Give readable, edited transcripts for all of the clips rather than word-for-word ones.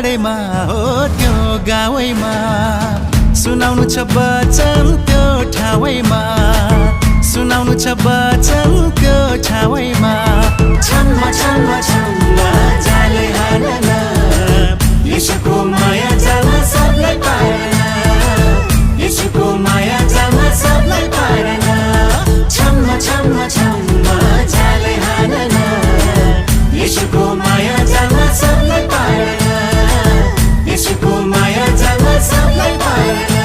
टाढेमा हो त्यो गाउँमा सुनाउनु छ वचन त्यो ठाउँमा सुनाउनु छ वचन त्यो ठाउँमा छम्म छम्म छम्म जाले हालन यसको माया जामा सबलाई पारन यसको माया जामा सबलाई पारन छम्म छम्म छम्म जाले हालन यसको माया जामा सबलाई पारन यसको माया जामा सबलाई पारन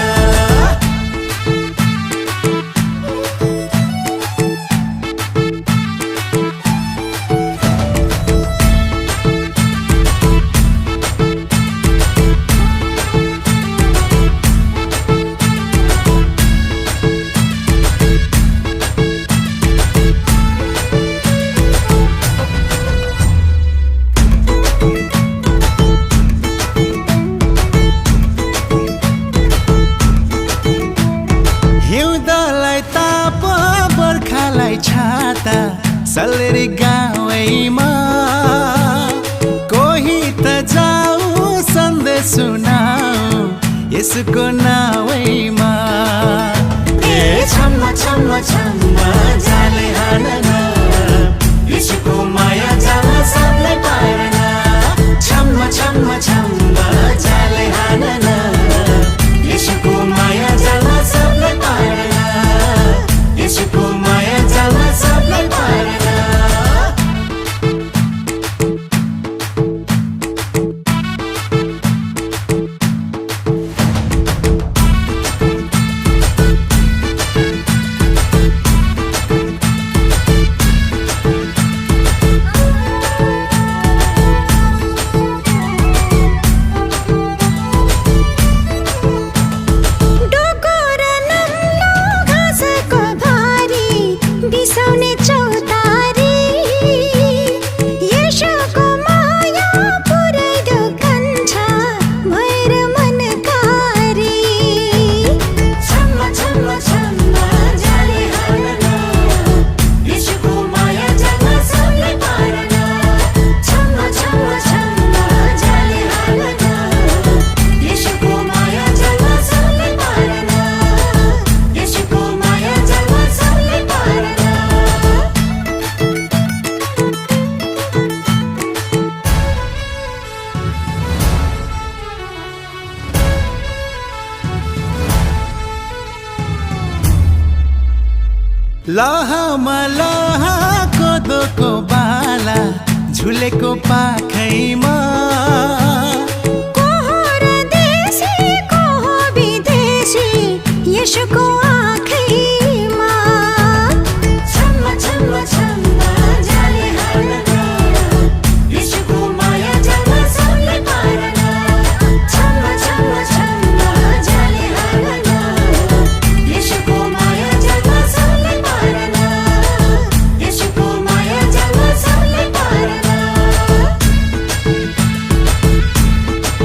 छाता सल्लेरी गाउँमा कोही त जाऊ सन्देश सुनाऊ यसको नाउँमा ए छम्म छम्म छम्म जाले हालन यसको माया जामा सबलाई पारन छम्म छम्म छम्म जाले हालन यसको माया जामा सबलाई पारन यसको माया जामा सबलाई पारन लहमा लह कोदोको बाला झुलेको पाखैमा